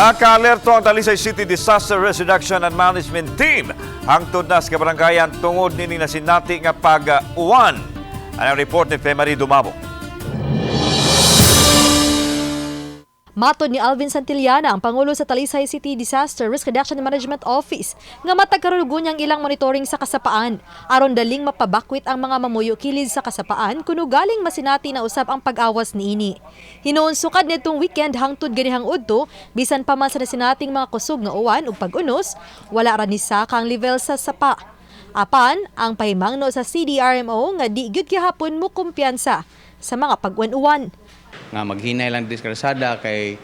Nakaalerto ang Talisay City Disaster Risk Reduction and Management Team hangtod na sa kabarangayan tungod nining nasinati nga pag-uwan. Ang report ni Femary Dumabo. Matod ni Alvin Santillana, ang Pangulo sa Talisay City Disaster Risk Reduction and Management Office, nga matag karon ang ilang monitoring sa kasapaan aron daling mapabakwit ang mga mamuyo kilid sa kasapaan kuno galing masinati na usab ang pag-awas niini. Hinuon sukad nitong weekend hangtod ganihang udto, bisan pa man sa nasinating mga kusog nga uwan ug pag-unos, wala ra ni saka ang level sa sapa. Apan, ang pahimangno sa CDRMO nga di gyud gihapon mo kumpiyansa sa mga pag-uwan-uwan. Nga maghinay lang diri sa kalsada kay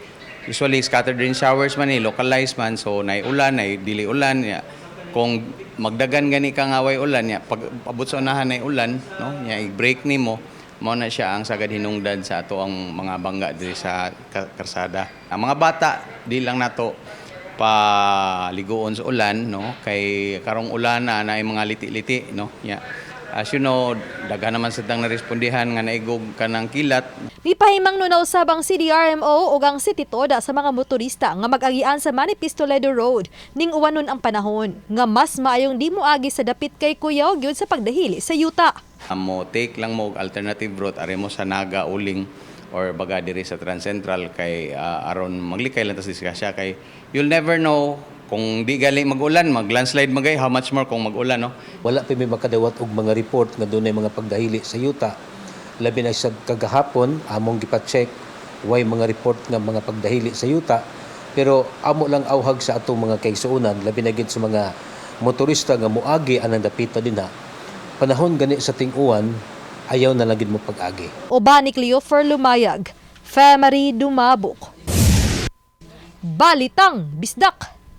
usually scattered rain showers man ni, localized man, so nay ulan, nay dili ulan ya. Kung magdagan gani ka nga way ulan ya, pag abot sa unahan nay ulan, no, nya i-break nimo, mao na siya ang sagad hinungdan sa ato ang mga bangga diri sa kalsada. Ang mga bata, di lang nato paliguon sa ulan, no, kay karong ulan na naay mga liti-liti, no, ya. As you know, daghan naman sa tang narespondihan nga naigog kanang kilat. Mipahimangno na usab ang CDRMO ug ang City Toda sa mga motorista nga mag-agian sa Manny Pistoledo Road ning uwanon ang panahon nga mas maayong di moagi sa dapit kay kuyaw gyud sa pagdahili sa yuta. Mo take lang mo og alternative route ari mo sa Naga Uling or baga diri sa Transcentral kay aron maglikay lang tas disgrasya kay you'll never know kung di gali mag-ulan, mag-landslide magay, how much more kung mag-ulan, no? Wala pa may makadawat og mga report nga dunay mga pagdahili sa yuta. Labi na sa kagahapon, among gipa-check way mga report nga mga pagdahili sa yuta. Pero amo lang auhag sa atong mga kaigsuonan, labi na gid sa mga motorista nga moagi anang dapita dinha. Panahon gani sa ting-uwan, ayaw na lang gid mo pag-agi. Uban ni Cleofer Lumayag, Femary Dumabok. Balitang Bisdak.